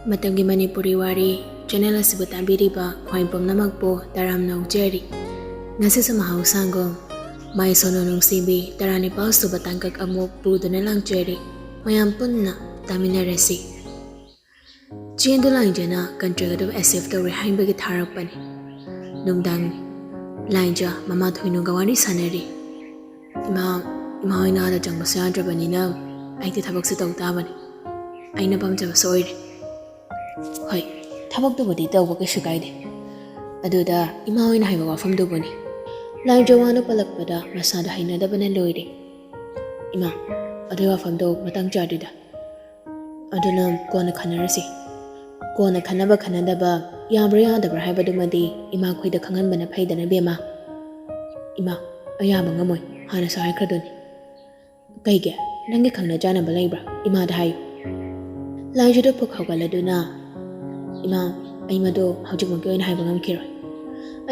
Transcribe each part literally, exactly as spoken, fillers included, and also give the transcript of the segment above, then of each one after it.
ꯃꯇꯝꯒꯤ ꯃꯅꯤꯄꯨꯔꯤ ꯋꯥꯔꯤ ꯆꯦꯅꯦꯜ ꯑꯁꯤꯕꯨ ꯇꯥꯕꯤꯔꯤꯕ ꯈ꯭ꯋꯥꯏ ꯄꯨꯝꯅꯃꯛꯄꯨ ꯇꯔꯥꯝꯅ ꯑꯣꯛꯆꯔꯤ꯫ ꯉꯁꯤꯁꯨ ꯃꯍꯧꯁꯥꯒꯨꯝ ꯃꯥꯏ ꯁꯣꯅꯣ ꯅꯨꯡꯁꯤꯕꯤ ꯇꯔꯥꯅꯤꯄꯥꯜ ꯁꯨꯕ ꯇꯥꯡꯀꯛ ꯑꯃꯨꯛ ꯄꯨꯗꯨꯅ ꯂꯥꯛꯆꯔꯤ꯫ ꯃꯌꯥꯝ ꯄꯨꯟꯅ ꯇꯥꯃꯤꯟꯅꯔꯁꯤ꯫ ꯆꯦꯟꯗꯨ ꯂꯥꯏꯖꯅ ꯀꯟꯇ꯭ꯔꯦꯛ ꯑꯗꯨ ꯑꯦꯛꯁꯦꯞ ꯇꯧꯔꯦ ꯍꯥꯏꯕꯒꯤ ꯊꯥꯔꯛꯄꯅꯤ꯫ ꯅꯨꯡꯗꯥꯡꯅꯤ꯫ ꯂꯥꯏꯖ ꯃꯃꯥ ꯊꯣꯏꯅꯨꯒ ꯋꯥꯔꯤ ꯁꯥꯟꯅꯔꯤ꯫ "ꯏꯃꯥ, ꯏꯃꯥ ꯍꯣꯏꯅ ꯑꯥꯗ ꯆꯪꯕꯁꯨ ꯌꯥꯗ꯭ꯔꯕꯅꯤꯅ ꯑꯩꯗꯤ ꯊꯕꯛꯁꯦ ꯇꯧ ꯇꯥꯕꯅꯤ꯫ ꯑꯩꯅ ꯄꯥꯝꯖꯕꯁꯨ ꯑꯣꯏꯔꯦ꯫ ꯍꯣꯏ, ꯊꯕꯛꯇꯨꯕꯨꯗꯤ ꯇꯧꯕ ꯀꯩꯁꯨ ꯀꯥꯏꯗꯦ꯫ ꯑꯗꯨꯗ ꯏꯃꯥ ꯍꯣꯏꯅ ꯍꯥꯏꯕ ꯋꯥꯐꯝꯗꯨꯕꯨꯅꯤ꯫" ꯂꯥꯏꯖ ꯋꯥꯗꯨ ꯄꯜꯂꯛꯄꯗ ꯃꯁꯥꯗ ꯍꯩꯅꯗꯕꯅ ꯂꯣꯏꯔꯦ꯫ "ꯏꯃꯥ, ꯑꯗꯨꯒꯤ ꯋꯥꯐꯝꯗꯣ ꯃꯇꯥꯡ ꯆꯥꯗ꯭ꯔꯤꯗ꯫ ꯑꯗꯨꯅ ꯀꯣꯟꯅ ꯈꯟꯅꯔꯁꯤ꯫ ꯀꯣꯟꯅ ꯈꯟꯅꯕ ꯈꯟꯅꯗꯕ, ꯌꯥꯕ꯭ꯔꯥ ꯌꯥꯗꯕ꯭ꯔꯥ ꯍꯥꯏꯕꯗꯨꯃꯗꯤ ꯏꯃꯥꯈꯣꯏꯗ ꯈꯪꯍꯟꯕꯅ ꯐꯩꯗꯅ, ꯕꯦꯝꯃ?" "ꯏꯃꯥ, ꯑꯩ ꯌꯥꯕ ꯉꯝꯃꯣꯏ, ꯍꯥꯟꯅꯁꯨ ꯍꯥꯏꯈ꯭ꯔꯗꯨꯅꯤ꯫" "ꯀꯩꯒꯤ? ꯅꯪꯒꯤ ꯈꯪꯅ ꯆꯥꯅꯕ ꯂꯩꯕ꯭ꯔꯥ? ꯏꯃꯥꯗ ꯍꯥꯏꯌꯨ꯫" ꯂꯥꯏꯖꯗꯨ ꯐꯨꯛ ꯍꯧꯒꯠꯂꯗꯨꯅ, "ꯏꯃꯥ, ꯑꯩ ꯃꯗꯨ ꯍꯧꯖꯤꯛꯃꯛꯀꯤ ꯑꯣꯏꯅ ꯍꯥꯏꯕ ꯉꯝꯈꯤꯔꯣꯏ꯫"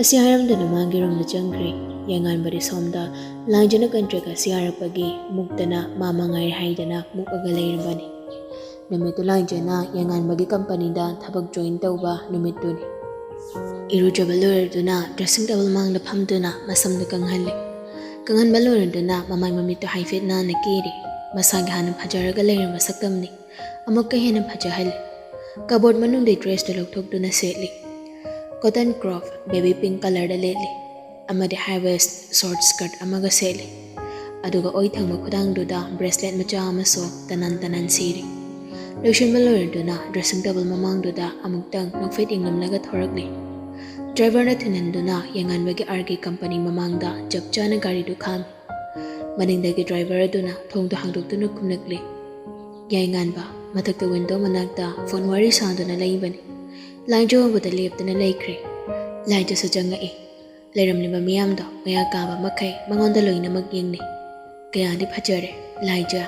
ꯑꯁꯤ ꯍꯥꯏꯔꯝꯗꯨꯅ ꯃꯥꯒꯤ ꯔꯨꯝꯗ ꯆꯪꯈ꯭ꯔꯦ꯫ ꯌꯥꯏꯉꯥꯟꯕꯗꯤ ꯁꯣꯝꯗ ꯂꯥꯏꯖꯅ ꯀꯟꯇ꯭ꯔꯦꯛ ꯑꯁꯤ ꯌꯥꯔꯛꯄꯒꯤ ꯃꯨꯛꯇꯅ ꯃꯥ ꯃꯉꯥꯏꯔꯦ ꯍꯥꯏꯗꯅ ꯃꯨꯛꯑꯒ ꯂꯩꯔꯕꯅꯤ꯫ ꯅꯨꯃꯤꯠꯇꯨ ꯂꯥꯏꯖꯅ ꯌꯥꯏꯉꯥꯟꯕꯒꯤ ꯀꯝꯄꯅꯤꯗ ꯊꯕꯛ ꯖꯣꯏꯟ ꯇꯧꯕ ꯅꯨꯃꯤꯠꯇꯨꯅꯤ꯫ ꯏꯔꯨꯖꯕ ꯂꯣꯏꯔꯗꯨꯅ ꯗ꯭ꯔꯦꯁꯤꯡ ꯇꯦꯕꯜ ꯃꯥꯡꯗ ꯐꯝꯗꯨꯅ ꯃꯁꯝꯗꯨ ꯀꯪꯍꯜꯂꯤ꯫ ꯀꯪꯍꯟꯕ ꯂꯣꯏꯔꯗꯨꯅ ꯃꯃꯥꯏ ꯃꯃꯤꯠꯇꯨ ꯍꯥꯏꯐꯦꯠ ꯅꯥꯟꯅ ꯀꯦꯔꯤ꯫ ꯃꯁꯥꯒꯤ ꯍꯥꯟꯅ ꯐꯖꯔꯒ ꯂꯩꯔꯝꯕ ꯁꯛꯇꯝꯅꯤ ꯑꯃꯨꯛꯀ ꯍꯦꯟꯅ ꯐꯖꯍꯜꯂꯤ꯫ ꯀꯕꯣꯔꯗ ꯃꯅꯨꯡꯗꯒꯤ ꯗ꯭ꯔꯦꯁꯇꯨ ꯂꯧꯊꯣꯛꯇꯨꯅ ꯁꯦꯠꯂꯤ꯫ ꯀꯣꯇꯟ ꯀ꯭ꯔꯣꯞ ꯕꯦꯕꯤ ꯄꯤꯡ ꯀꯂꯔꯗ ꯂꯤꯠꯂꯤ ꯑꯃꯗꯤ ꯍꯥꯏ ꯋꯦꯁ ꯁꯣꯔꯠ ꯁ꯭ꯀꯔꯠ ꯑꯃꯒ ꯁꯦꯠꯂꯤ꯫ ꯑꯗꯨꯒ ꯑꯣꯏ ꯊꯪꯕ ꯈꯨꯗꯥꯡꯗꯨꯗ ꯕ꯭ꯔꯦꯁꯂꯦꯠ ꯃꯆꯥ ꯑꯃꯁꯨ ꯇꯅꯥꯟ ꯇꯅꯥꯟ ꯁꯤꯔꯤ꯫ ꯂꯣꯏꯁꯤꯟꯕ ꯂꯣꯏꯔꯗꯨꯅ ꯗ꯭ꯔꯦꯁꯤꯡ ꯇꯦꯕꯜ ꯃꯃꯥꯡꯗꯨꯗ ꯑꯃꯨꯛꯇꯪ ꯅꯣꯛꯐꯦꯠ ꯌꯦꯡꯂꯝꯂꯒ ꯊꯣꯔꯛꯂꯤ꯫ ꯗ꯭ꯔꯥꯏꯚꯔꯅ ꯊꯤꯟꯍꯟꯗꯨꯅ ꯌꯥꯏꯉꯥꯟꯕꯒꯤ ꯑꯥꯔ ꯀꯦ ꯀꯝꯄꯅꯤ ꯃꯃꯥꯡꯗ ꯆꯞ ꯆꯥꯅ ꯒꯥꯔꯤꯗꯨ ꯈꯥꯝꯃꯤ꯫ ꯃꯅꯤꯡꯗꯒꯤ ꯗ꯭ꯔꯥꯏꯚꯔ ꯑꯗꯨꯅ ꯊꯣꯡꯗꯨ ꯍꯥꯡꯗꯣꯛꯇꯨꯅ ꯀꯨꯝꯂꯛꯂꯤ꯫ ꯌꯥꯏꯉꯥꯟꯕ ꯃꯊꯛꯇ ꯋꯤꯟꯗꯣ ꯃꯅꯥꯛꯇ ꯐꯣꯟ ꯋꯥꯔꯤ ꯁꯥꯗꯨꯅ ꯂꯩꯕꯅꯤ꯫ ꯂꯥꯏꯖ ꯎꯕꯗ ꯂꯦꯞꯇꯅ ꯂꯩꯈ꯭ꯔꯦ꯫ ꯂꯥꯏꯖꯁꯨ ꯆꯪꯉꯛꯏ꯫ ꯂꯩꯔꯝꯂꯤꯕ ꯃꯤꯌꯥꯝꯗꯣ ꯃꯌꯥ ꯀꯥꯕ ꯃꯈꯩ ꯃꯉꯣꯟꯗ ꯂꯣꯏꯅꯃꯛ ꯌꯦꯡꯅꯩ꯫ ꯀꯌꯥꯗꯤ ꯐꯖꯔꯦ ꯂꯥꯏꯖ꯫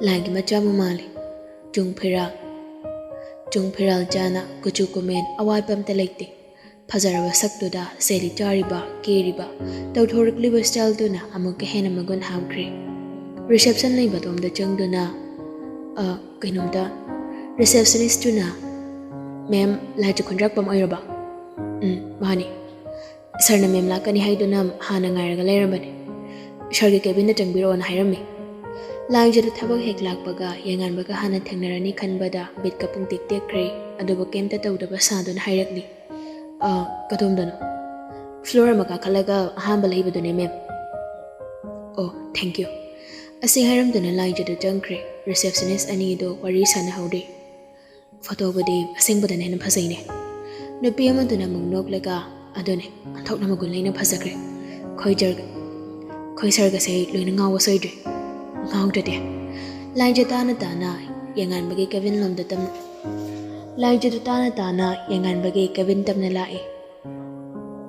ꯂꯥꯏꯒꯤ ꯃꯆꯥꯕꯨ ꯃꯥꯜꯂꯤ꯫ ꯆꯨꯡ ꯐꯤꯔꯥꯜ, ꯆꯨꯡ ꯐꯤꯔꯥꯜ ꯆꯥꯅ ꯀꯨꯆꯨ ꯀꯨꯃꯦꯟ ꯑꯋꯥꯠꯄ ꯑꯝꯇ ꯂꯩꯇꯦ꯫ ꯐꯖꯔꯕ ꯁꯛꯇꯨꯗ ꯁꯦꯂꯤ ꯆꯥꯔꯤꯕ, ꯀꯦꯔꯤꯕ, ꯇꯧꯊꯣꯔꯛꯂꯤꯕ ꯁ꯭ꯇꯥꯏꯜꯗꯨꯅ ꯑꯃꯨꯛꯀ ꯍꯦꯟꯅ ꯃꯒꯨꯟ ꯍꯥꯞꯈ꯭ꯔꯦ꯫ ꯔꯤꯁꯦꯞꯁꯟ ꯂꯩꯕꯗꯣꯝꯗ ꯆꯪꯗꯨꯅ, "ꯑ, ꯀꯩꯅꯣꯝꯇ," ꯔꯤꯁꯦꯞꯁꯅꯤꯁꯇꯨꯅ "ꯃꯦꯝ, ꯂꯥꯏꯖ ꯈꯨꯟꯗ꯭ꯔꯥꯛꯄꯝ ꯑꯣꯏꯔꯕ?" "ꯎꯝ, ꯃꯥꯅꯤ꯫ ꯁꯥꯔꯅ ꯃꯦꯝ ꯂꯥꯛꯀꯅꯤ ꯍꯥꯏꯗꯨꯅ ꯍꯥꯟꯅ ꯉꯥꯏꯔꯒ ꯂꯩꯔꯝꯕꯅꯤ꯫ ꯁꯥꯔꯒꯤ ꯀꯦꯕꯤꯟꯗ ꯆꯪꯕꯤꯔꯛꯑꯣꯅ ꯍꯥꯏꯔꯝꯃꯤ꯫" ꯂꯥꯏꯖꯗꯨ ꯊꯕꯛ ꯍꯦꯛ ꯂꯥꯛꯄꯒ ꯌꯥꯏꯉꯥꯟꯕꯒ ꯍꯥꯟꯅ ꯊꯦꯡꯅꯔꯅꯤ ꯈꯟꯕꯗ ꯕꯤꯠꯀ ꯄꯨꯡꯇꯦꯛ ꯇꯦꯛꯈ꯭ꯔꯦ꯫ ꯑꯗꯨꯕꯨ ꯀꯩꯝꯇ ꯇꯧꯗꯕ ꯁꯥꯗꯨꯅ ꯍꯥꯏꯔꯛꯂꯤ, "ꯑ, ꯀꯗꯣꯝꯗꯅꯣ?" "ꯐ꯭ꯂꯣꯔ ꯑꯃ ꯀꯥꯈꯠꯂꯒ ꯑꯍꯥꯟꯕ ꯂꯩꯕꯗꯨꯅꯦ, ꯃꯦꯝ꯫" "ꯑꯣ, ꯊꯦꯡꯀ꯭ꯌꯨ꯫" ꯑꯁꯤ ꯍꯥꯏꯔꯝꯗꯨꯅ ꯂꯥꯏꯖꯗꯨ ꯆꯪꯈ꯭ꯔꯦ꯫ ꯔꯤꯁꯦꯞꯁꯅꯤꯁ ꯑꯅꯤꯗꯨ ꯋꯥꯔꯤ ꯁꯥꯟꯅꯍꯧꯔꯤ꯫ "ꯐꯣꯇꯣꯕꯨꯗꯤ ꯑꯁꯦꯡꯕꯗꯅ ꯍꯦꯟꯅ ꯐꯖꯩꯅꯦ꯫" ꯅꯨꯄꯤ ꯑꯃꯗꯨꯅ ꯑꯃꯨꯛ ꯅꯣꯛꯂꯒ, "ꯑꯗꯨꯅꯦ, ꯑꯣꯟꯊꯣꯛꯅ ꯃꯒꯨꯟ ꯂꯩꯅ ꯐꯖꯈ꯭ꯔꯦ꯫ ꯈꯣꯏ ꯖꯔꯒ-, ꯈꯣꯏ ꯁꯥꯔꯒꯁꯦ ꯂꯣꯏꯅ ꯉꯥꯎꯕ ꯁꯣꯏꯗ꯭ꯔꯦ꯫ ꯉꯥꯎꯗ꯭ꯔꯗꯤ꯫" ꯂꯥꯏꯖ ꯇꯥꯅ ꯇꯥꯅ ꯌꯥꯏꯉꯥꯟꯕꯒꯤ ꯀꯦꯕꯤꯟ ꯂꯣꯝꯗ ꯇꯝ-, ꯂꯥꯏꯖꯗꯨ ꯇꯥꯅ ꯇꯥꯅ ꯌꯥꯏꯉꯥꯟꯕꯒꯤ ꯀꯦꯕꯤꯟ ꯇꯝꯅ ꯂꯥꯛꯏ꯫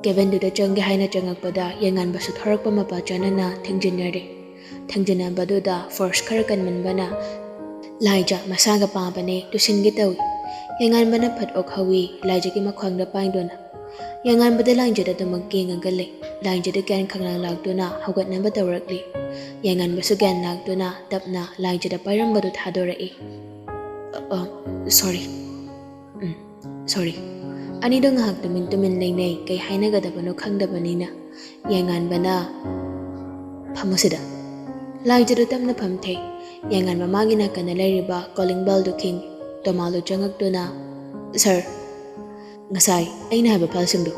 ꯀꯦꯕꯤꯟꯗꯨꯗ ꯆꯪꯒꯦ ꯍꯥꯏꯅ ꯆꯪꯉꯛꯄꯗ ꯌꯥꯏꯉꯥꯟꯕꯁꯨ ꯊꯣꯔꯛꯄ ꯃꯄꯥ ꯆꯥꯅꯅ ꯊꯦꯡꯖꯤꯟꯅꯔꯦ꯫ ꯊꯦꯡꯖꯤꯟꯅꯕꯗꯨꯗ ꯐꯣꯔꯁ ꯈꯔ ꯀꯟꯃꯟꯕꯅ ꯂꯥꯏꯖ ꯃꯁꯥꯒ ꯄꯥꯕꯅꯦ ꯇꯨꯁꯤꯟꯒꯦ ꯇꯧꯏ꯫ ꯌꯥꯏꯉꯥꯟꯕꯅ ꯐꯠ ꯑꯣꯛꯍꯧꯏ, ꯂꯥꯏꯖꯒꯤ ꯃꯈ꯭ꯋꯥꯡꯗ ꯄꯥꯏꯗꯨꯅ꯫ ꯌꯥꯏꯉꯥꯟꯕꯗ ꯂꯥꯏꯖꯗ ꯑꯗꯨꯃꯛ ꯌꯦꯡꯉꯒ ꯂꯩ꯫ ꯂꯥꯏꯖꯗ ꯒ꯭ꯌꯥꯟ ꯈꯪꯂꯥꯡ ꯂꯥꯛꯇꯨꯅ ꯍꯧꯒꯠꯅꯕ ꯇꯧꯔꯛꯂꯤ꯫ ꯌꯥꯏꯉꯥꯟꯕꯁꯨ ꯒ꯭ꯌꯥꯟ ꯂꯥꯛꯇꯨꯅ ꯇꯞꯅ ꯂꯥꯏꯖꯗ ꯄꯥꯏꯔꯝꯕꯗꯨ ꯊꯥꯗꯣꯔꯛꯏ꯫ "ꯑ, ꯑ, ꯁꯣꯔꯤ꯫ ꯎꯝ, ꯁꯣꯔꯤ꯫" ꯑꯅꯤꯗꯣ ꯉꯥꯏꯍꯥꯛ ꯇꯨꯃꯤꯟ ꯇꯨꯃꯤꯟ ꯂꯩꯅꯩ, ꯀꯩ ꯍꯥꯏꯅꯒꯗꯕꯅꯣ ꯈꯪꯗꯕꯅꯤꯅ꯫ ꯌꯥꯏꯉꯥꯟꯕꯅ, "ꯐꯝꯃꯨ ꯁꯤꯗ꯫" ꯂꯥꯏꯖꯗꯨ ꯇꯞꯅ ꯐꯝꯊꯩ꯫ ꯌꯥꯏꯉꯥꯟꯕ ꯃꯥꯒꯤ ꯅꯥꯀꯟꯗ ꯂꯩꯔꯤꯕ ꯀꯣꯂꯤꯡ ꯕꯦꯜꯗꯨ ꯈꯤꯡꯏ꯫ ꯇꯣꯃꯥꯜꯗꯨ ꯆꯪꯉꯛꯇꯨꯅ, "ꯁꯥꯔ, ꯉꯁꯥꯏ ꯑꯩꯅ ꯍꯥꯏꯕ ꯐꯥꯏꯜꯁꯤꯡꯗꯨ꯫"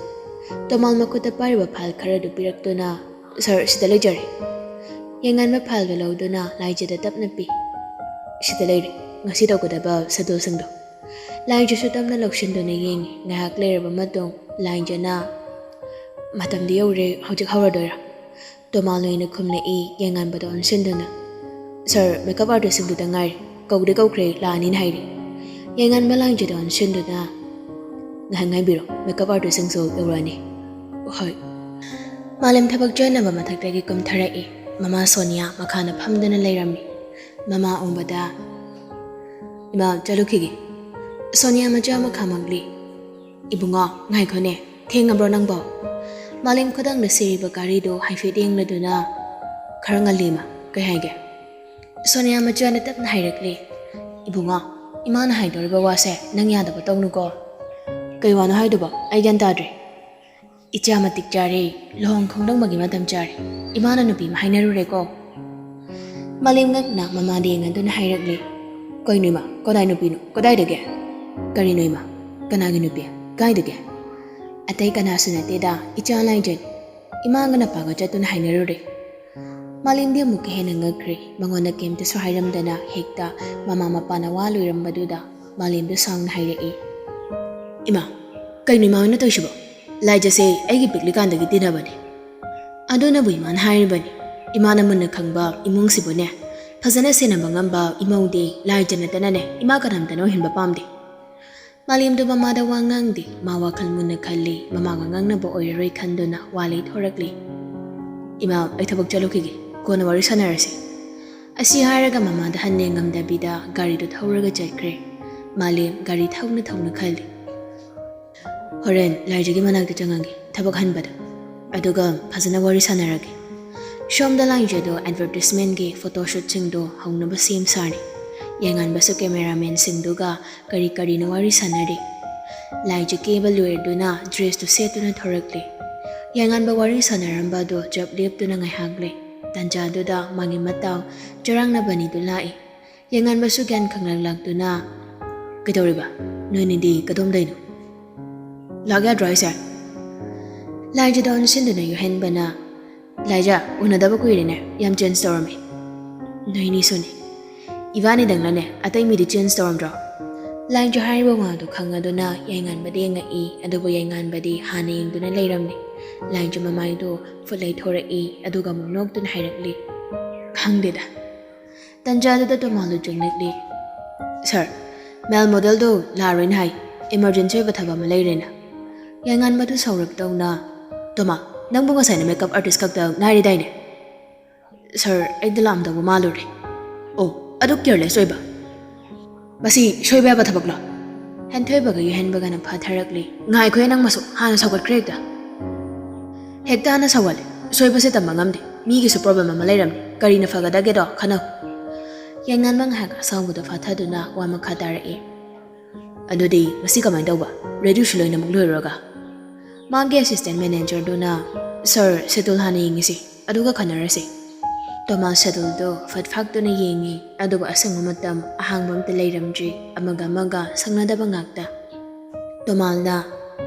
ꯇꯣꯃꯥꯜ ꯃꯈꯨꯠꯇ ꯄꯥꯏꯔꯤꯕ ꯐꯥꯏꯜ ꯈꯔꯗꯨ ꯄꯤꯔꯛꯇꯨꯅ, "ꯁꯥꯔ, ꯁꯤꯗ ꯂꯩꯖꯔꯦ꯫" ꯌꯥꯏꯉꯥꯟꯕ ꯐꯥꯏꯜꯗꯨ ꯂꯧꯗꯨꯅ ꯂꯥꯏꯖꯗ ꯇꯞꯅ ꯄꯤ꯫ "ꯁꯤꯗ ꯂꯩꯔꯦ, ꯉꯁꯤ ꯇꯧꯒꯗꯕ ꯁꯦꯗꯨꯜꯁꯤꯡꯗꯣ꯫" ꯂꯥꯏꯖꯁꯨ ꯇꯞꯅ ꯂꯧꯁꯤꯟꯗꯨꯅ ꯌꯦꯡꯉꯤ꯫ ꯉꯥꯏꯍꯥꯛ ꯂꯩꯔꯕ ꯃꯇꯨꯡ ꯂꯥꯏꯖꯅ, "ꯃꯇꯝꯗꯤ ꯌꯧꯔꯦ, ꯍꯧꯖꯤꯛ ꯍꯧꯔꯗꯣꯏꯔꯥ?" ꯇꯣꯃꯥꯜ ꯑꯣꯏꯅ ꯈꯨꯝꯂꯛꯏ, ꯌꯥꯏꯉꯥꯟꯕꯗ ꯑꯣꯟꯁꯤꯟꯗꯨꯅ꯫ "ꯁꯥꯔ, ꯃꯦꯀꯞ ꯑꯥꯔꯇꯤꯁꯁꯤꯡꯗꯨꯗ ꯉꯥꯏꯔꯦ꯫ ꯀꯧꯗꯤ ꯀꯧꯈ꯭ꯔꯦ, ꯂꯥꯛꯑꯅꯤꯅ ꯍꯥꯏꯔꯤ꯫" ꯌꯥꯏꯉꯥꯟꯕ ꯂꯥꯏꯖꯗ ꯑꯣꯟꯁꯤꯟꯗꯨꯅ, "ꯉꯥꯏꯍꯥꯛ ꯉꯥꯏꯕꯤꯔꯣ, ꯃꯦꯀꯞ ꯑꯥꯔꯇꯤꯁꯁꯤꯡꯁꯨ ꯌꯧꯔꯛꯑꯅꯤ꯫" "ꯍꯣꯏ꯫" ꯃꯥꯂꯦꯝ ꯊꯕꯛ ꯆꯠꯅꯕ ꯃꯊꯛꯇꯒꯤ ꯀꯨꯝꯊꯔꯛꯏ꯫ ꯃꯃꯥ ꯁꯣꯅꯤꯌꯥ ꯃꯈꯥꯗ ꯐꯝꯗꯨꯅ ꯂꯩꯔꯝꯃꯤ꯫ ꯃꯃꯥ ꯎꯕꯗ, "ꯏꯃꯥ, ꯆꯠꯂꯨꯈꯤꯒꯦ꯫" ꯁꯣꯅꯤꯌꯥ ꯃꯆꯥ ꯃꯈꯥꯃꯛꯂꯤ꯫ "ꯏꯕꯨꯡꯉꯣ, ꯉꯥꯏꯈꯣꯅꯦ, ꯊꯦꯡꯉꯕ꯭ꯔꯣ ꯅꯪꯕꯣ?" ꯃꯥꯂꯦꯝ ꯈꯨꯗꯥꯡꯗ ꯁꯤꯔꯤꯕ ꯘꯔꯤꯗꯨ ꯍꯥꯏꯐꯦꯠ ꯌꯦꯡꯂꯗꯨꯅ, "ꯈꯔ ꯉꯜꯂꯤ, ꯏꯃꯥ, ꯀꯩ ꯍꯥꯏꯒꯦ?" ꯁꯣꯅꯤꯌꯥ ꯃꯆꯥꯅ ꯇꯞꯅ ꯍꯥꯏꯔꯛꯂꯤ, "ꯏꯕꯨꯡꯉꯣ, ꯏꯃꯥꯅ ꯍꯥꯏꯗꯣꯔꯤꯕ ꯋꯥꯁꯦ ꯅꯪ ꯌꯥꯗꯕ ꯇꯧꯅꯨꯀꯣ꯫ ꯀꯩ ꯋꯥꯅꯣ ꯍꯥꯏꯗꯨꯕꯣ? ꯑꯩ ꯒ꯭ꯌꯥꯟ ꯇꯥꯗ꯭ꯔꯦ꯫ ꯏꯆꯥ ꯃꯇꯤꯛ ꯆꯥꯔꯦ, ꯂꯨꯍꯣꯡ ꯈꯣꯡꯗꯣꯡꯕꯒꯤ ꯃꯇꯝ ꯆꯥꯔꯦ꯫ ꯏꯃꯥꯅ ꯅꯨꯄꯤ ꯑꯃ ꯍꯥꯏꯅꯔꯨꯔꯦꯀꯣ꯫ ꯃꯥꯂꯦꯝ ꯉꯛꯅ ꯃꯃꯥꯗ ꯌꯦꯡꯉꯗꯨꯅ ꯍꯥꯏꯔꯛꯂꯦ, "ꯀꯩꯅꯣ ꯏꯃꯥ? ꯀꯗꯥꯏ ꯅꯨꯄꯤꯅꯣ? ꯀꯗꯥꯏꯗꯒꯤ?" "ꯀꯔꯤꯅꯣ ꯏꯃꯥ? ꯀꯅꯥꯒꯤ ꯅꯨꯄꯤ? ꯀꯥꯏꯗꯒꯤ?" "ꯑꯇꯩ ꯀꯅꯥꯁꯨ ꯅꯠꯇꯦꯗ, ꯏꯆꯥ ꯂꯥꯏꯖꯅꯤ꯫ ꯏꯃꯥꯒ ꯅꯄꯥꯒ ꯆꯠꯇꯨꯅ ꯍꯥꯏꯅꯔꯨꯔꯦ꯫" ꯃꯥꯂꯦꯝꯗꯤ ꯑꯃꯨꯛꯀ ꯍꯦꯟꯅ ꯉꯛꯈ꯭ꯔꯦ꯫ ꯃꯉꯣꯟꯗ ꯀꯩꯝꯇꯁꯨ ꯍꯥꯏꯔꯝꯗꯅ ꯍꯦꯛꯇ ꯃꯃꯥ ꯃꯄꯥꯅ ꯋꯥ ꯂꯣꯏꯔꯝꯕꯗꯨꯗ ꯃꯥꯂꯦꯝꯗꯣ ꯁꯥꯎꯅ ꯍꯥꯏꯔꯛꯏ, "ꯏꯃꯥ, ꯀꯩꯅꯣ ꯏꯃꯥ ꯍꯣꯏꯅ ꯇꯧꯔꯤꯁꯤꯕꯣ? ꯂꯥꯏꯖꯁꯦ ꯑꯩꯒꯤ ꯄꯤꯛꯂꯤꯀꯥꯟꯗꯒꯤ ꯇꯤꯟꯅꯕꯅꯤ꯫ ꯑꯗꯨꯅꯕꯨ ꯏꯃꯥꯅ ꯍꯥꯏꯔꯤꯕꯅꯤ꯫ ꯏꯃꯥꯅ ꯃꯨꯟꯅ ꯈꯪꯕ ꯏꯃꯨꯡꯁꯤꯕꯨꯅꯦ, ꯐꯖꯅ ꯁꯦꯟꯅꯕ ꯉꯝꯕ ꯏꯃꯧꯗꯤ ꯂꯥꯏꯖ ꯅꯠꯇꯅꯅꯦ ꯏꯃꯥ ꯀꯅꯥꯝꯇꯅ ꯑꯣꯏꯍꯟꯕ ꯄꯥꯝꯗꯦ꯫" ꯃꯥꯂꯦꯝꯗꯣ ꯃꯃꯥꯗ ꯋꯥ ꯉꯥꯡꯗꯦ꯫ ꯃꯥ ꯋꯥꯈꯜ ꯃꯨꯟꯅ ꯈꯜꯂꯤ꯫ ꯃꯃꯥꯒ ꯉꯥꯡꯅꯕ ꯑꯣꯏꯔꯔꯣꯏ ꯈꯟꯗꯨꯅ ꯋꯥ ꯂꯩꯊꯣꯔꯛꯂꯤ꯫ "ꯏꯃꯥ, ꯑꯩ ꯊꯕꯛ ꯆꯠꯂꯨꯈꯤꯒꯦ꯫ ꯀꯣꯟꯅ ꯋꯥꯔꯤ ꯁꯥꯟꯅꯔꯁꯤ꯫" ꯑꯁꯤ ꯍꯥꯏꯔꯒ ꯃꯃꯥꯗ ꯍꯟꯅ ꯉꯝꯗꯕꯤꯗ ꯒꯥꯔꯤꯗꯨ ꯊꯧꯔꯒ ꯆꯠꯈ꯭ꯔꯦ꯫ ꯃꯥꯂꯦꯝ ꯒꯥꯔꯤ ꯊꯧꯅ ꯊꯧꯅ ꯈꯜꯂꯤ, "ꯍꯣꯔꯦꯟ ꯂꯥꯏꯖꯒꯤ ꯃꯅꯥꯛꯇ ꯆꯪꯉꯒꯦ, ꯊꯕꯛ ꯍꯟꯕꯗ꯫ ꯑꯗꯨꯒ ꯐꯖꯅ ꯋꯥꯔꯤ ꯁꯥꯟꯅꯔꯒꯦ꯫" ꯁꯣꯝꯗ ꯂꯥꯏꯖꯗꯣ ꯑꯦꯗꯚꯔꯇꯤꯁꯃꯦꯟꯒꯤ ꯐꯣꯇꯣꯁꯨꯠꯁꯤꯡꯗꯣ ꯍꯧꯅꯕ ꯁꯦꯝ ꯁꯥꯔꯤ꯫ ꯌꯥꯏꯉꯥꯟꯕꯁꯨ ꯀꯦꯃꯦꯔꯥꯃꯦꯟꯁꯤꯡꯗꯨꯒ ꯀꯔꯤ ꯀꯔꯤꯅꯣ ꯋꯥꯔꯤ ꯁꯥꯟꯅꯔꯤ꯫ ꯂꯥꯏꯖ ꯀꯦꯕ ꯂꯣꯏꯔꯗꯨꯅ ꯗ꯭ꯔꯦꯁꯇꯨ ꯁꯦꯠꯇꯨꯅ ꯊꯣꯔꯛꯂꯤ꯫ ꯌꯥꯏꯉꯥꯟꯕ ꯋꯥꯔꯤ ꯁꯥꯟꯅꯔꯝꯕ ꯑꯗꯨ ꯆꯞ ꯂꯦꯞꯇꯨꯅ ꯉꯥꯏꯍꯥꯛ ꯂꯩ꯫ ꯇꯟꯖꯥꯗꯨꯗ ꯃꯥꯒꯤ ꯃꯇꯥꯎ ꯆꯔꯥꯡꯅꯕꯅꯤꯗꯨ ꯂꯥꯛꯏ꯫ ꯌꯥꯏꯉꯥꯟꯕꯁꯨ ꯒ꯭ꯌꯥꯟ ꯈꯪꯂꯛꯂꯛꯇꯨꯅ, "ꯀꯩꯗꯧꯔꯤꯕ? ꯅꯣꯏꯅꯤꯗꯤ ꯀꯗꯣꯝꯗꯩꯅꯣ? ꯂꯥꯛ ꯌꯥꯗ꯭ꯔꯣ ꯍꯥꯏꯁꯦ?" ꯂꯥꯏꯖꯗ ꯑꯣꯟꯁꯤꯟꯗꯨꯅ ꯌꯣꯍꯦꯟꯕꯅ, "ꯂꯥꯏꯖ, ꯎꯅꯗꯕ ꯀꯨꯏꯔꯦꯅꯦ, ꯌꯥꯝ ꯆꯦꯟꯖ ꯇꯧꯔꯝꯃꯦ꯫ ꯅꯣꯏꯅꯤꯁꯨꯅꯦ꯫ ꯏꯕꯥꯅꯤꯗꯪꯅꯅꯦ, ꯑꯇꯩ ꯃꯤꯗꯤ ꯆꯦꯟꯖ ꯇꯧꯔꯝꯗ꯭ꯔꯣ?" ꯂꯥꯏꯖ ꯍꯥꯏꯔꯤꯕ ꯋꯥꯗꯨ ꯈꯪꯉꯗꯨꯅ ꯌꯥꯏꯉꯥꯟꯕꯗ ꯌꯦꯡꯉꯛꯏ, ꯑꯗꯨꯕꯨ ꯌꯥꯏꯉꯥꯟꯕꯗꯤ ꯍꯥꯟꯅ ꯌꯦꯡꯗꯨꯅ ꯂꯩꯔꯝꯃꯤ꯫ ꯂꯥꯏꯖ ꯃꯃꯥꯏꯗꯨ ꯐꯨꯠ ꯂꯩꯊꯣꯔꯛꯏ, ꯑꯗꯨꯒ ꯑꯃꯨꯛ ꯅꯣꯛꯇꯨꯅ ꯍꯥꯏꯔꯛꯂꯤ, "ꯈꯪꯗꯦꯗ꯫" ꯇꯟꯖꯥꯗꯨꯗ ꯇꯣꯃꯥꯂꯨ ꯆꯪꯂꯛꯂꯤ꯫ "ꯁꯥꯔ, ꯃꯦꯜ ꯃꯣꯗꯦꯜꯗꯣ ꯂꯥꯛꯑꯔꯣꯏꯅ ꯍꯥꯏ, ꯏꯃꯔꯖꯦꯟꯁꯤ ꯑꯣꯏꯕ ꯊꯕꯛ ꯑꯃ ꯂꯩꯔꯦꯅ꯫" ꯌꯥꯏꯉꯥꯟꯕꯗꯨ ꯁꯥꯎꯔꯛꯇꯧꯅ, "ꯇꯣꯃꯥ, ꯅꯪꯕꯨ ꯉꯁꯥꯏꯅ ꯃꯦꯀꯞ ꯑꯥꯔꯇꯤꯁ ꯈꯛꯇ ꯉꯥꯏꯔꯤꯗꯥꯏꯅꯦ?" "ꯁꯥꯔ, ꯑꯩꯗꯤ ꯂꯥꯛꯑꯝꯗꯧꯕ ꯃꯥꯜꯂꯨꯔꯦ꯫" "ꯑꯣ, ꯑꯗꯨꯛ ꯀꯤꯌꯔꯂꯦꯁ ꯑꯣꯏꯕ? ꯃꯁꯤ ꯁꯣꯏꯕ ꯌꯥꯕ ꯊꯕꯛꯂꯣ?" ꯍꯦꯟꯊꯣꯏꯕꯒ ꯌꯣꯍꯦꯟꯕꯒꯅ ꯐꯥꯊꯔꯛꯂꯤ꯫ "ꯉꯥꯏꯈꯣꯍꯦ, ꯅꯪ ꯃꯁꯨ ꯍꯥꯟꯅ ꯁꯧꯒꯠꯈ꯭ꯔꯦ ꯍꯦꯛꯇ꯫ ꯍꯦꯛꯇ ꯍꯥꯟꯅ ꯁꯧꯒꯠꯂꯦ꯫ ꯁꯣꯏꯕꯁꯦ ꯇꯝꯕ ꯉꯝꯗꯦ꯫ ꯃꯤꯒꯤꯁꯨ ꯄ꯭ꯔꯣꯕ꯭ꯂꯦꯝ ꯑꯃ ꯂꯩꯔꯝꯅꯤ꯫ ꯀꯔꯤꯅ ꯐꯒꯗꯒꯦꯗꯣ ꯈꯟꯅꯧ꯫" ꯌꯥꯏꯉꯟꯕ ꯉꯥꯏꯍꯥꯛ ꯑꯁꯥꯎꯕꯗꯣ ꯐꯥꯊꯗꯨꯅ ꯋꯥ ꯃꯈꯥ ꯇꯥꯔꯛꯏ꯫ "ꯑꯗꯨꯗꯤ ꯉꯁꯤ ꯀꯃꯥꯏꯅ ꯇꯧꯕ? Reduce ꯂꯣꯏꯅꯃꯛ ꯂꯣꯏꯔꯒ?" ꯃꯥꯒꯤ assistant manager ꯗꯨꯅ, "Sir, schedule ꯍꯥꯟꯅ ꯌꯦꯡꯉꯁꯤ, ꯑꯗꯨꯒ ꯈꯟꯅꯔꯁꯤ꯫" ꯇꯣꯃꯥꯁ schedule ꯗꯣ ꯐꯠ ꯐꯥꯛꯇꯨꯅ ꯌꯦꯡꯉꯤ, ꯑꯗꯨꯒ ꯑꯁꯪꯕ ꯃꯇꯝ ꯑꯍꯥꯡꯕ ꯑꯝꯇ ꯂꯩꯔꯝꯗ꯭ꯔꯤ, ꯑꯃꯒ ꯑꯃꯒ ꯁꯪꯅꯗꯕ ꯉꯥꯛꯇ꯫ ꯇꯣꯃꯥꯜꯅ,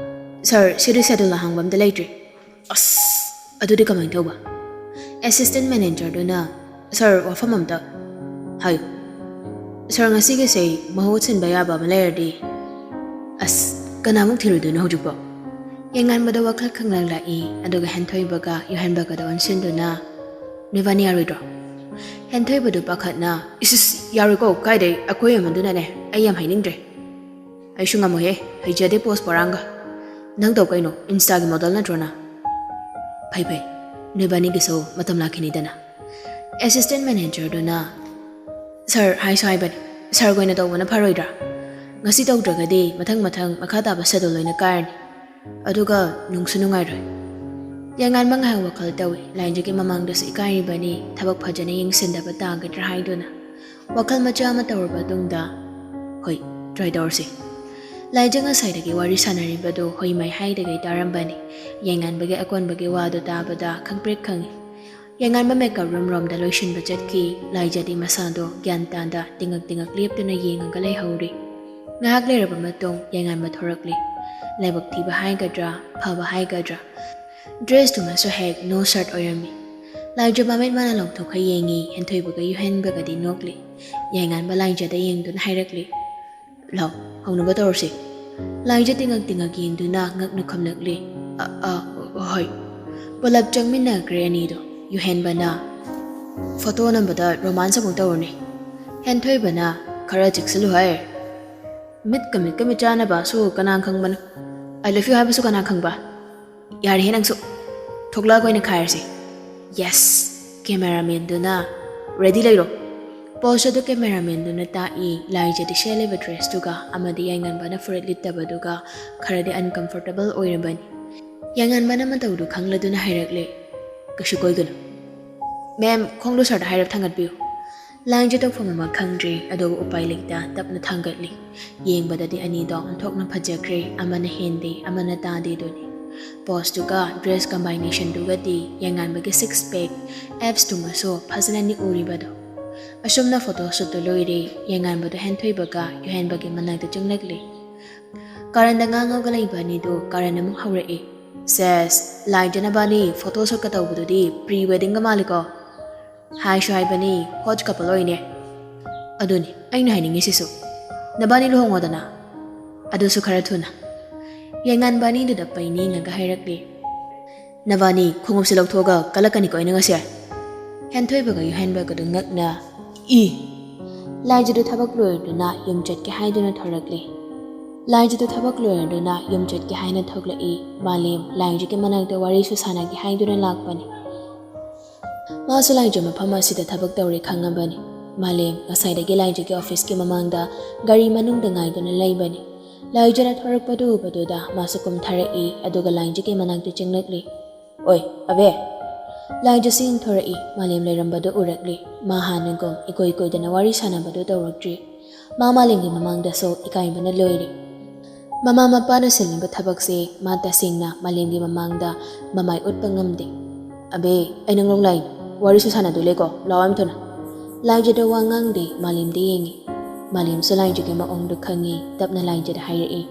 "Sir, ꯁꯤꯗꯤ schedule ꯑꯍꯥꯡꯕ ꯑꯝꯇ ꯂꯩꯇ꯭ꯔꯤ꯫" "ꯑꯁ, ꯑꯗꯨꯗꯤ ꯀꯃꯥꯏꯅ ꯇꯧꯕ?" Assistant manager ꯗꯨꯅ, "Sir, ꯋꯥꯐꯝ ꯑꯝꯇ ꯍꯥꯏꯌꯨ꯫ Sir, ꯉꯁꯤꯒꯤꯁꯦ ꯃꯍꯨꯠ ꯁꯤꯟꯕ ꯌꯥꯕ ꯑꯃ ꯂꯩꯔꯗꯤ꯫" "ꯑꯁ, ꯀꯅꯥꯃꯨꯛ ꯊꯤꯔꯨꯗꯣꯏꯅꯣ ꯍꯧꯖꯤꯛꯄꯣ?" ꯌꯥꯏꯉꯟꯕꯗ ꯋꯥꯈꯜ ꯈꯪꯂꯛꯂꯛꯏ, ꯑꯗꯨꯒ ꯍꯦꯟꯊꯣꯏꯕꯒ ꯌꯨꯍꯦꯟꯕꯒꯗ ꯑꯣꯟꯁꯤꯟꯗꯨꯅ, "ꯅꯣꯏꯕꯥꯅꯤ ꯌꯥꯔꯣꯏꯗ꯭ꯔꯣ?" ꯍꯦꯟꯊꯣꯏꯕꯗꯨ ꯄꯥꯈꯠꯅ, "ꯏꯁ, ꯏꯁ, ꯌꯥꯔꯣꯏꯀꯣ, ꯀꯥꯏꯗꯩ? ꯑꯩꯈꯣꯏ ꯑꯃꯗꯨꯅꯅꯦ, ꯑꯩ ꯌꯥꯝ ꯍꯩꯅꯤꯡꯗ꯭ꯔꯦ꯫" "ꯑꯩꯁꯨ ꯉꯝꯃꯣꯏꯍꯦ, ꯍꯩꯖꯗꯦ post ꯄꯣꯔꯥꯡꯒ꯫ ꯅꯪ ꯇꯧ ꯀꯩꯅꯣ, Insta ꯒꯤ model ꯅꯠꯇ꯭ꯔꯣ ꯅꯪ? ꯐꯩ ꯐꯩ, ꯅꯣꯏꯕꯥꯅꯤꯒꯤꯁꯨ ꯃꯇꯝ ꯂꯥꯛꯈꯤꯅꯤꯗꯅ꯫" Assistant manager ꯗꯨꯅ, "Sir, ꯍꯥꯏꯁꯨ ꯍꯥꯏꯕꯅꯤ, sir ꯒ ꯑꯣꯏꯅ ꯇꯧꯕꯅ ꯐꯔꯣꯏꯗ꯭ꯔꯥ? ꯉꯁꯤ ꯇꯧꯗ꯭ꯔꯒꯗꯤ ꯃꯊꯪ ꯃꯊꯪ ꯃꯈꯥ ꯇꯥꯕ schedule ꯂꯣꯏꯅ ꯀꯥꯏꯔꯅꯤ, ꯑꯗꯨꯒ ꯅꯨꯡꯁꯨ ꯅꯨꯡꯉꯥꯏꯔꯣꯏ꯫" ꯌꯥꯏꯉꯟꯕ ꯉꯥꯏꯍꯥꯛ ꯋꯥꯈꯜ ꯇꯧꯏ, ꯂꯥꯏꯖꯒꯤ ꯃꯃꯥꯡꯗꯁꯨ ꯏꯀꯥꯏꯔꯤꯕꯅꯤ, ꯊꯕꯛ ꯐꯖꯅ ꯌꯦꯡꯁꯤꯟꯗꯕ ꯇꯥꯒꯗ꯭ꯔꯥ ꯍꯥꯏꯗꯨꯅ꯫ ꯋꯥꯈꯜ ꯃꯆꯥ ꯑꯃ ꯇꯧꯔꯕ ꯇꯨꯡꯗ, "ꯍꯣꯏ, try ꯇꯧꯔꯁꯤ꯫" ꯂꯥꯏꯖ ꯉꯁꯥꯏꯗꯒꯤ ꯋꯥꯔꯤ ꯁꯥꯟꯅꯔꯤꯕꯗꯨ ꯍꯣꯏ ꯃꯥꯏ ꯍꯥꯏꯗꯒꯩ ꯇꯥꯔꯝꯕꯅꯤ꯫ ꯌꯥꯏꯉꯟꯕꯒꯤ ꯑꯀꯣꯟꯕꯒꯤ ꯋꯥꯗꯨ ꯇꯥꯕꯗ ꯈꯪꯄ꯭ꯔꯦꯛ ꯈꯪꯏ꯫ ꯌꯥꯏꯉꯟꯕ makeup room ꯔꯣꯝꯗ ꯂꯣꯏꯁꯤꯟꯕ ꯆꯠꯈꯤ꯫ ꯂꯥꯏꯖꯗꯤ ꯃꯁꯥꯗꯣ ꯒ꯭ꯌꯥꯟ ꯇꯥꯗ ꯇꯤꯡꯉꯛ ꯇꯤꯡꯉꯛ ꯂꯦꯞꯇꯨꯅ ꯌꯦꯡꯉꯒ ꯂꯩꯍꯧꯔꯤ꯫ ꯉꯥꯏꯍꯥꯛ ꯂꯩꯔꯕ ꯃꯇꯨꯡ ꯌꯥꯏꯉꯟꯕ ꯊꯣꯔꯛꯂꯤ꯫ ꯂꯥꯏꯕꯛ ꯊꯤꯕ ꯍꯥꯏꯒꯗ꯭ꯔꯥ, ꯐꯕ ꯍꯥꯏꯒꯗ꯭ꯔꯥ, dress ꯇꯨꯃꯁꯨ ꯍꯦꯛ no shirt ꯑꯣꯏꯔꯝꯃꯤ꯫ ꯂꯥꯏꯖ ꯃꯃꯤꯠ ꯃꯥꯅ ꯂꯥꯎꯊꯣꯛꯈ ꯌꯦꯡꯉꯤ, ꯍꯦꯟꯊꯣꯏꯕꯒ ꯌꯨꯍꯦꯟꯕꯒꯗꯤ ꯅꯣꯛꯂꯤ꯫ ꯌꯥꯏꯉꯟꯕ ꯂꯥꯏꯖꯗ ꯌꯦꯡꯗꯨꯅ ꯍꯥꯏꯔꯛꯂꯤ, "ꯂꯥꯎ, ꯍꯧꯅꯕ ꯇꯧꯔꯁꯤ꯫" ꯂꯥꯏꯖ ꯇꯤꯡꯉꯛ ꯇꯤꯡꯉꯛ ꯌꯦꯡꯗꯨꯅ ꯉꯛꯅ ꯈꯨꯝꯂꯛꯂꯤ, "ꯑ, ꯑ, ꯍꯣꯏ꯫" ꯄꯨꯂꯞ ꯆꯪꯃꯤꯟꯅꯈ꯭ꯔꯦ ꯑꯅꯤꯗꯣ꯫ ꯌꯨꯍꯦꯟꯕꯅ, "Photo ꯅꯝꯕꯗ romance ꯑꯃꯨꯛ ꯇꯧꯔꯨꯅꯤ꯫" ꯍꯦꯟꯊꯣꯏꯕꯅ, "ꯈꯔ ꯆꯦꯛꯁꯤꯜꯂꯨ ꯍꯥꯏ꯫ ꯃꯤꯠꯀ ꯃꯤꯠꯀ ꯃꯤꯠ ꯆꯥꯟꯅꯕꯁꯨ ꯀꯅꯥ ꯈꯪꯕꯅꯣ? I love you ꯍꯥꯏꯕꯁꯨ ꯀꯅꯥ ꯈꯪꯕ? ꯌꯥꯔꯦꯍꯦ ꯅꯪꯁꯨ꯫ ꯊꯣꯛꯂꯛꯑꯒ ꯑꯣꯏꯅ ꯈꯥꯏꯔꯁꯤ꯫" "Yes!" Cameraman ꯗꯨꯅ, "Ready ꯂꯩꯔꯣ꯫" Pose ꯑꯗꯨ cameraman ꯗꯨꯅ ꯇꯥꯛꯏ꯫ ꯂꯥꯏꯖꯗꯤ ꯁꯦꯠꯂꯤꯕ dress ꯇꯨꯒ ꯑꯃꯗꯤ ꯌꯥꯏꯉꯟꯕꯅ ꯐꯨꯔꯤꯠ ꯂꯤꯠꯇꯕꯗꯨꯒ ꯈꯔꯗꯤ uncomfortable ꯑꯣꯏꯔꯕꯅꯤ꯫ ꯌꯥꯏꯉꯟꯕꯅ ꯃꯇꯧꯗꯨ ꯈꯪꯂꯗꯨꯅ ꯍꯥꯏꯔꯛꯂꯦ, "ꯀꯩꯁꯨ ꯀꯣꯏꯒꯅꯨ꯫ Ma'am, ꯈꯣꯡꯗꯣ sir ꯗ ꯍꯥꯏꯔꯞ ꯊꯥꯡꯒꯠꯄꯤꯌꯨ꯫" ꯂꯥꯏꯟꯁꯦ ꯇꯧꯐꯝ ꯑꯃ ꯈꯪꯗ꯭ꯔꯦ, ꯑꯗꯨꯕꯨ ꯎꯄꯥꯏ ꯂꯩꯇ ꯇꯞꯅ ꯊꯥꯡꯒꯠꯂꯤ꯫ ꯌꯦꯡꯕꯗꯗꯤ ꯑꯅꯤꯗꯣ ꯑꯣꯟꯊꯣꯛꯅ ꯐꯖꯈ꯭ꯔꯦ, ꯑꯃꯅ ꯍꯦꯟꯗꯦ ꯑꯃꯅ ꯇꯥꯗꯦꯗꯨꯅꯤ꯫ ꯄꯣꯁꯇꯨꯒ ꯗ꯭ꯔꯦꯁ ꯀꯝꯕꯥꯏꯅꯦꯁꯟꯗꯨꯒꯗꯤ ꯌꯥꯏꯉꯟꯕꯒꯤ ꯁꯤꯛꯁ ꯄꯦꯛ ꯑꯦꯞꯁꯇꯨꯃꯁꯨ ꯐꯖꯅꯅꯤ ꯎꯔꯤꯕꯗꯣ꯫ ꯑꯁꯨꯝꯅ ꯐꯣꯇꯣ ꯁꯨꯠꯇꯨ ꯂꯣꯏꯔꯦ꯫ ꯌꯥꯏꯉꯟꯕꯗꯣ ꯍꯦꯟꯊꯣꯏꯕꯒ ꯌꯨꯍꯦꯟꯕꯒꯤ ꯃꯅꯥꯛꯇ ꯆꯪꯂꯛꯂꯦ꯫ ꯀꯥꯔꯟꯗ ꯉꯥꯡꯉꯒ ꯂꯩꯕ ꯑꯅꯤꯗꯨ ꯀꯥꯔꯟ ꯑꯃꯨꯛ ꯍꯧꯔꯛꯏ꯫ ꯁꯦꯁ, ꯂꯥꯏꯟꯁꯦ ꯅꯕꯥꯅꯤ ꯐꯣꯇꯣ ꯁꯨꯠꯀ ꯇꯧꯕꯗꯨꯗꯤ ꯄ꯭ꯔꯤ ꯋꯦꯗꯤꯡꯒ ꯃꯥꯜꯂꯤꯀꯣ꯫ ꯍꯥꯏꯁꯨ ꯍꯥꯏꯕꯅꯤ, ꯍꯣꯠ ꯀꯄꯜ ꯑꯣꯏꯅꯦ꯫ ꯑꯗꯨꯅꯤ ꯑꯩꯅ ꯍꯥꯏꯅꯤꯡꯉꯤꯁꯤꯁꯨ, ꯅꯕꯥꯅꯤ ꯂꯨꯍꯣꯡꯉꯣꯗꯅ꯫ ꯑꯗꯨꯁꯨ ꯈꯔ ꯊꯨꯅ꯫ ꯌꯥꯏꯉꯟꯕ ꯑꯅꯤꯗꯨꯗ ꯄꯩ ꯅꯤꯡꯉꯒ ꯍꯥꯏꯔꯛꯂꯤ꯫ ꯅꯕꯥꯅꯤ ꯈꯣꯡꯎꯞꯁꯦ ꯂꯧꯊꯣꯛꯑꯒ ꯀꯜꯂꯛꯀꯅꯤꯀꯣ ꯑꯩꯅ ꯉꯁꯤ꯫ ꯍꯦꯟꯊꯣꯏꯕꯒ ꯌꯨꯍꯦꯟꯕꯒꯗꯨ ꯉꯛꯅ, ꯏ! ꯂꯥꯏꯖꯗꯨ ꯊꯕꯛ ꯂꯣꯏꯔꯗꯨꯅ ꯌꯨꯝ ꯆꯠꯀꯦ ꯍꯥꯏꯗꯨꯅ ꯊꯣꯔꯛꯂꯤ꯫ ꯂꯥꯏꯖꯗꯨ ꯊꯕꯛ ꯂꯣꯏꯔꯗꯨꯅ ꯌꯨꯝ ꯆꯠꯀꯦ ꯍꯥꯏꯅ ꯊꯣꯛꯂꯛꯏ꯫ ꯃꯥꯂꯦꯝ ꯂꯥꯏꯖꯒꯤ ꯃꯅꯥꯛꯇ ꯋꯥꯔꯤꯁꯨ ꯁꯥꯟꯅꯒꯦ ꯍꯥꯏꯗꯨꯅ ꯂꯥꯛꯄꯅꯤ꯫ ꯃꯥꯁꯨ ꯂꯥꯏꯖ ꯃꯐꯝ ꯑꯁꯤꯗ ꯊꯕꯛ ꯇꯧꯔꯦ ꯈꯪꯉꯕꯅꯤ꯫ ꯃꯥꯂꯦꯝ ꯉꯁꯥꯏꯗꯒꯤ ꯂꯥꯏꯖꯒꯤ ꯑꯣꯐꯤꯁꯀꯤ ꯃꯃꯥꯡꯗ ꯒꯥꯔꯤ ꯃꯅꯨꯡꯗ ꯉꯥꯏꯗꯨꯅ ꯂꯩꯕꯅꯤ꯫ ꯂꯥꯏꯖꯅ ꯊꯣꯔꯛꯄꯗꯨ ꯎꯕꯗꯨꯗ ꯃꯥꯁꯨ ꯀꯨꯝꯊꯔꯛꯏ, ꯑꯗꯨꯒ ꯂꯥꯏꯖꯒꯤ ꯃꯅꯥꯛꯇ ꯆꯪꯂꯛꯂꯤ꯫ "ꯑꯣꯏ, ꯑꯕꯦ!" ꯂꯥꯏꯖꯁꯨ ꯏꯟꯊꯣꯔꯛꯏ, ꯃꯥꯂꯦꯝ ꯂꯩꯔꯝꯕꯗꯨ ꯎꯔꯛꯂꯤ꯫ ꯃꯥ ꯍꯥꯟꯅꯒꯨꯝ ꯏꯀꯣꯏ ꯀꯣꯏꯗꯅ ꯋꯥꯔꯤ ꯁꯥꯟꯅꯕꯗꯨ ꯇꯧꯔꯛꯇ꯭ꯔꯤ꯫ ꯃꯥ ꯃꯥꯂꯦꯝꯒꯤ ꯃꯃꯥꯡꯗꯁꯨ ꯏꯀꯥꯏꯕꯅ ꯂꯣꯏꯔꯦ꯫ ꯃꯃꯥ ꯃꯄꯥꯅ ꯁꯤꯜꯂꯤꯕ ꯊꯕꯛꯁꯦ ꯃꯥ ꯇꯁꯦꯡꯅ ꯃꯥꯂꯦꯝꯒꯤ ꯃꯃꯥꯡꯗ ꯃꯃꯥꯏ ꯎꯠꯄ ꯉꯝꯗꯦ꯫ "ꯑꯕꯦ, ꯑꯩ ꯅꯪ ꯂꯧ ꯂꯥꯛꯏꯅꯤ꯫ ꯋꯥꯔꯤꯁꯨ ꯁꯥꯟꯅꯗꯣꯏ ꯂꯩꯀꯣ, ꯂꯥꯛꯑꯣ ꯌꯥꯝ ꯊꯨꯅ꯫" ꯂꯥꯏꯖꯗ ꯋꯥ ꯉꯥꯡꯗꯦ, ꯃꯥꯂꯦꯝꯗ ꯌꯦꯡꯉꯤ꯫ ꯃꯥꯂꯦꯝꯁꯨ ꯂꯥꯏꯖꯒꯤ ꯃꯑꯣꯡꯗꯨ ꯈꯪꯉꯤ, ꯇꯞꯅ ꯂꯥꯏꯖꯗ ꯍꯥꯏꯔꯛꯏ꯫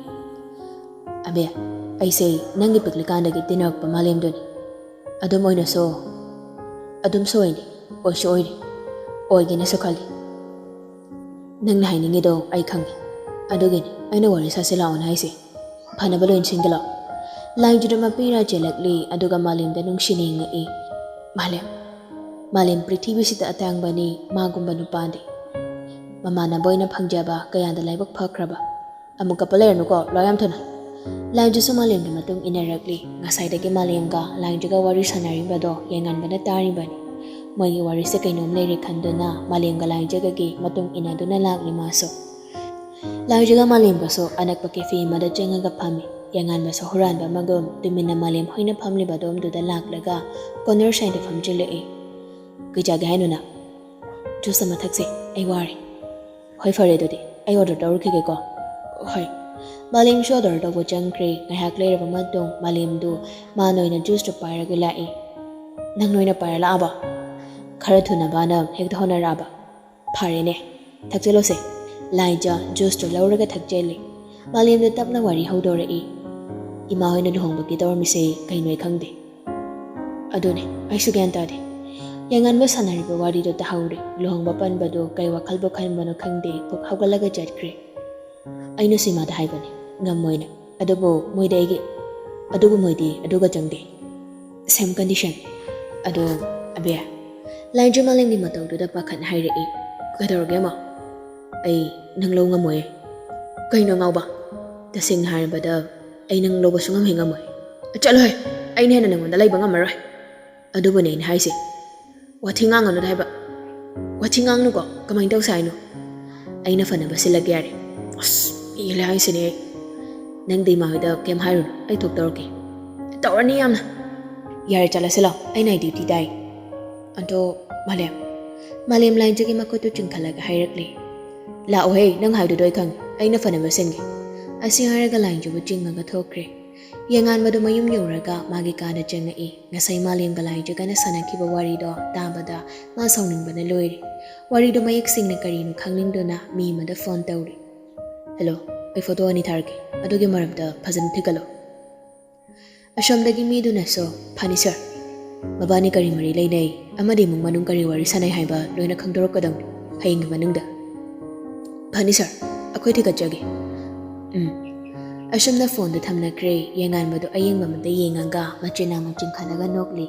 "ꯑꯕꯦ, ꯑꯩꯁꯦ ꯅꯪꯒꯤ ꯄꯤꯛꯂꯤꯀꯥꯟꯗꯒꯤ ꯇꯤꯟꯅꯔꯛꯄ ꯃꯥꯂꯦꯝꯗꯨꯅꯤ꯫ ꯑꯗꯨꯝ ꯑꯣꯏꯅꯁꯨ, ꯑꯗꯨꯝꯁꯨ ꯑꯣꯏꯅꯤ, ꯑꯣꯏꯁꯨ ꯑꯣꯏꯔꯤ, ꯑꯣꯏꯒꯦꯅꯁꯨ ꯈꯜꯂꯤ꯫ ꯅꯪꯅ ꯍꯥꯏꯅꯤꯡꯉꯤꯗꯣ ꯑꯩ ꯈꯪꯉꯤ꯫ ꯑꯗꯨꯒꯤꯅꯤ ꯑꯩꯅ ꯋꯥꯔꯤ ꯁꯥꯁꯤ ꯂꯥꯛꯑꯣꯅ ꯍꯥꯏꯁꯦ꯫ ꯐꯅꯕ ꯂꯣꯏ ꯁꯤꯟꯒꯦ ꯂꯥꯛꯑꯣ꯫" ꯂꯥꯏꯖꯗ ꯃꯄꯤꯔꯥ ꯆꯦꯜꯂꯛꯂꯤ, ꯑꯗꯨꯒ ꯃꯥꯂꯦꯝꯗ ꯅꯨꯡꯁꯤꯅ ꯌꯦꯡꯉꯛꯏ꯫ "ꯃꯥꯂꯦꯝ, ꯃꯥꯂꯦꯝ ꯄ꯭ꯔꯤꯊꯤꯕꯤꯁꯤꯗ ꯑꯇꯥꯡꯕꯅꯤ ꯃꯥꯒꯨꯝꯕ ꯅꯨꯄꯥꯗꯤ꯫ ꯃꯃꯥꯟꯅꯕ ꯑꯣꯏꯅ ꯐꯪꯖꯕ ꯀꯌꯥꯗ ꯂꯥꯏꯕꯛ ꯐꯈ꯭ꯔꯕ꯫ ꯑꯃꯨꯛ ꯀꯞꯄ ꯂꯩꯔꯅꯨꯀꯣ, ꯂꯥꯛꯑꯣ ꯌꯥꯝ ꯊꯨꯅ꯫" ꯂꯥꯏꯖꯁꯨ ꯃꯥꯂꯦꯝꯒꯤ ꯃꯇꯨꯡ ꯏꯟꯅꯔꯛꯂꯤ꯫ ꯉꯁꯥꯏꯗꯒꯤ ꯃꯥꯂꯦꯝꯒ ꯂꯥꯏꯖꯒ ꯋꯥꯔꯤ ꯁꯥꯟꯅꯔꯤꯕꯗꯣ ꯌꯥꯏꯉꯟꯕꯅ ꯇꯥꯔꯤꯕꯅꯤ꯫ ꯃꯣꯏꯒꯤ ꯋꯥꯔꯤꯁꯦ ꯀꯩꯅꯣꯝ ꯂꯩꯔꯦ ꯈꯟꯗꯨꯅ ꯃꯥꯂꯦꯝꯒ ꯂꯥꯏꯖꯒꯒꯤ ꯃꯇꯨꯡ ꯏꯟꯅꯗꯨꯅ ꯂꯥꯛꯂꯤ ꯃꯥꯁꯨ꯫ ꯂꯥꯏꯖꯒ ꯃꯥꯂꯦꯝꯒꯁꯨ ꯑꯅꯛꯄ ꯀꯦꯐꯦ ꯑꯃꯗ ꯆꯪꯉꯒ ꯐꯝꯃꯤ꯫ ꯌꯥꯏꯉꯟꯕꯁꯨ ꯍꯨꯔꯥꯟꯕ ꯑꯃꯒꯨꯝ ꯇꯨꯃꯤꯟꯅ ꯃꯥꯂꯦꯝ ꯍꯣꯏꯅ ꯐꯝꯂꯤꯕ ꯑꯗꯣꯝꯗꯨꯗ ꯂꯥꯛꯂꯒ ꯀꯣꯔꯅꯔ ꯁꯥꯏꯗ ꯐꯝꯖꯤꯜꯂꯛꯏ꯫ "ꯀꯩ ꯆꯥꯒꯦ ꯍꯥꯏꯅꯣ ꯅꯪ?" ꯖꯨꯁ ꯑꯃ ꯊꯛꯁꯦ, ꯑꯩ ꯋꯥꯔꯦ꯫ ꯍꯣꯏ, ꯐꯔꯦ, ꯑꯗꯨꯗꯤ ꯑꯩ ꯑꯣꯔꯗꯔ ꯇꯧꯔꯛꯈꯤꯒꯦꯀꯣ꯫ ꯍꯣꯏ꯫ ꯃꯥꯂꯦꯝꯁꯨ ꯑꯣꯔꯗꯔ ꯇꯧꯕ ꯆꯪꯈ꯭ꯔꯦ꯫ ꯉꯥꯏꯍꯥꯛ ꯂꯩꯔꯕ ꯃꯇꯨꯡ ꯃꯥꯂꯦꯝꯗꯨ ꯃꯥꯅ ꯑꯣꯏꯅ ꯖꯨꯁꯇꯨ ꯄꯥꯏꯔꯒ ꯂꯥꯛꯏ꯫ "ꯅꯪ ꯑꯣꯏꯅ ꯄꯥꯏꯔ ꯂꯥꯛꯑꯕ? ꯈꯔ ꯊꯨꯅꯕꯅ ꯍꯦꯛꯇ ꯍꯣꯠꯅꯔꯛꯑꯕ? ꯐꯔꯦꯅꯦ, ꯊꯛꯆꯜꯂꯣꯁꯦ꯫" ꯂꯥꯏꯖ ꯖꯨꯁꯇꯨ ꯂꯧꯔꯒ ꯊꯛꯆꯜꯂꯤ꯫ ꯃꯥꯂꯦꯝꯗ ꯇꯞꯅ ꯋꯥꯔꯤ ꯍꯧꯗꯣꯔꯛꯏ꯫ "ꯏꯃꯥ ꯍꯣꯏꯅ ꯂꯨꯍꯣꯡꯕꯒꯤ ꯇꯧꯔꯝꯃꯤꯁꯦ ꯀꯩꯅꯣ ꯑꯩ ꯈꯪꯗꯦ꯫ ꯑꯗꯨꯅꯦ, ꯑꯩꯁꯨ ꯒ꯭ꯌꯥꯟ ꯇꯥꯗꯦ꯫" ꯌꯥꯉꯥꯟꯕ ꯁꯥꯟꯅꯔꯤꯕ ꯋꯥꯔꯤꯗꯣ ꯇꯥꯍꯧꯔꯦ꯫ ꯂꯨꯍꯣꯡꯕ ꯄꯟꯕꯗꯣ ꯀꯩ ꯋꯥꯈꯜꯕꯨ ꯈꯟꯕꯅꯣ ꯈꯪꯗꯦ, ꯀꯣꯛ ꯍꯧꯒꯠꯂꯒ ꯆꯠꯈ꯭ꯔꯦ꯫ ꯑꯩꯅꯁꯨ ꯏꯃꯥꯗ ꯍꯥꯏꯕꯅꯤ, ꯉꯝꯃꯣꯏꯅ꯫ ꯑꯗꯨꯕꯨ ꯃꯣꯏꯗꯤ ꯑꯩꯒꯤ, ꯑꯗꯨꯕꯨ ꯃꯣꯏꯗꯤ ꯑꯗꯨꯒ ꯆꯪꯗꯦ꯫ Same condition꯫ ꯑꯗꯣ, ꯑꯕꯦ, ꯂꯥꯏꯖ ꯃꯥꯂꯦꯝꯒꯤ ꯃꯇꯧꯗꯨꯗ ꯄꯥꯈꯠꯅ ꯍꯥꯏꯔꯛꯏ꯫ "ꯀꯩꯗꯧꯔꯒꯦ, ꯑꯃ? ꯑꯩ ꯅꯪ ꯂꯧ ꯉꯝꯃꯣꯏꯌꯦ꯫" "ꯀꯩꯅꯣ, ꯉꯥꯎꯕ? ꯇꯁꯦꯡꯅ ꯍꯥꯏꯔꯕꯗ, ꯑꯩ ꯅꯪ ꯂꯧꯕ ꯁꯨꯡꯉꯝ ꯍꯦꯛ ꯉꯝꯃꯣꯏ꯫" "ꯆꯠꯂꯣꯍꯦ, ꯑꯩꯅ ꯍꯦꯟꯅ ꯅꯪꯉꯣꯟꯗ ꯂꯩꯕ ꯉꯝꯃꯔꯣꯏ꯫" "ꯑꯗꯨꯕꯨꯅꯦ ꯑꯩꯅ ꯍꯥꯏꯁꯦ꯫ ꯋꯥꯊꯤ ꯉꯥꯡꯒꯅꯨꯗ ꯍꯥꯏꯕ꯫ ꯋꯥꯊꯤ ꯉꯥꯡꯅꯨꯀꯣ, ꯀꯃꯥꯏꯅ ꯇꯧꯁꯦ ꯍꯥꯏꯅꯣ?" "ꯑꯩꯅ ꯐꯅꯕ ꯁꯤꯜꯂꯒꯦ ꯌꯥꯔꯦ꯫" "ꯑꯁ, ꯄꯦꯜꯂꯦ ꯍꯥꯏꯁꯤꯅꯦ ꯑꯩ꯫ ꯅꯪꯗꯤ ꯏꯃꯥ ꯍꯣꯏꯗ ꯀꯩꯝ ꯍꯥꯏꯔꯨꯅꯨ, ꯑꯩ ꯊꯣꯛ ꯇꯧꯔꯛꯀꯦ꯫" "ꯇꯧꯔꯅꯤ ꯌꯥꯝꯅ꯫" "ꯌꯥꯔꯦ, ꯆꯠꯂꯁꯤ ꯂꯥꯛꯑꯣ, ꯑꯩ night duty ꯇꯥꯏ꯫" "ꯑꯗꯣ, ꯃꯥꯂꯦꯝ꯫" ꯃꯥꯂꯦꯝ ꯂꯥꯏꯖꯒꯤ ꯃꯈꯨꯠꯇꯨ ꯆꯤꯡꯈꯠꯂꯒ ꯍꯥꯏꯔꯛꯂꯤ꯫ "ꯂꯥꯛꯑꯣꯍꯦ, ꯅꯪ ꯍꯥꯏꯗꯨꯗꯣ ꯑꯩ ꯈꯪꯉꯦ, ꯑꯩꯅ ꯐꯅꯕ ꯁꯤꯟꯒꯦ꯫" ꯑꯁꯤ ꯍꯥꯏꯔꯒ ꯂꯥꯏꯖꯕꯨ ꯆꯤꯡꯉꯒ ꯊꯣꯛꯈ꯭ꯔꯦ꯫ ꯌꯦꯡꯉꯥꯟꯕꯗꯨ ꯃꯌꯨꯝ ꯌꯧꯔꯒ ꯃꯥꯒꯤ ꯀꯥꯗ ꯆꯪꯉꯛꯏ꯫ ꯉꯁꯥꯏ ꯃꯥꯂꯦꯝꯒ ꯂꯥꯏꯖꯒꯅ ꯁꯥꯟꯅꯈꯤꯕ ꯋꯥꯔꯤꯗꯣ ꯇꯥꯕꯗ ꯃꯥ ꯁꯥꯎꯅꯤꯡꯕꯅ ꯂꯣꯏꯔꯦ꯫ ꯋꯥꯔꯤꯗꯣ ꯃꯌꯦꯛ ꯁꯦꯡꯅ ꯀꯔꯤꯅꯣ ꯈꯪꯅꯤꯡꯗꯨꯅ ꯃꯤ ꯑꯃꯗ ꯐꯣꯟ ꯇꯧꯔꯤ꯫ "ꯍꯦꯜꯂꯣ, ꯑꯩ ꯐꯣꯇꯣ ꯑꯅꯤ ꯊꯥꯔꯛꯀꯦ, ꯑꯗꯨꯒꯤ ꯃꯔꯝꯗ ꯐꯖꯅ ꯊꯤꯒꯠꯂꯣ꯫" ꯑꯁꯣꯝꯗꯒꯤ ꯃꯤꯗꯨꯅꯁꯨ, "ꯐꯅꯤ ꯁꯥꯔ, ꯃꯕꯥꯅꯤ ꯀꯔꯤ ꯃꯔꯤ ꯂꯩꯅꯩ ꯑꯃꯗꯤ ꯏꯃꯨꯡ ꯃꯅꯨꯡ ꯀꯔꯤ ꯋꯥꯔꯤ ꯁꯥꯟꯅꯩ ꯍꯥꯏꯕ ꯂꯣꯏꯅ ꯈꯪꯗꯣꯔꯛꯀꯗꯧꯅꯤ ꯍꯌꯦꯡꯒꯤ ꯃꯅꯨꯡꯗ꯫" "ꯐꯅꯤ ꯁꯥꯔ, ꯑꯩꯈꯣꯏ ꯊꯤꯒꯠꯆꯒꯦ꯫" "ꯎꯝ꯫" ꯑꯁꯨꯝꯅ ꯐꯣꯟꯗꯨ ꯊꯝꯅꯈ꯭ꯔꯦ꯫ ꯌꯦꯡꯉꯥꯟꯕꯗꯨ ꯑꯌꯦꯡꯕ ꯑꯃꯗ ꯌꯦꯡꯉꯒ ꯃꯆꯤꯟ ꯑꯃ ꯆꯤꯡꯈꯠꯂꯒ ꯅꯣꯛꯂꯤ꯫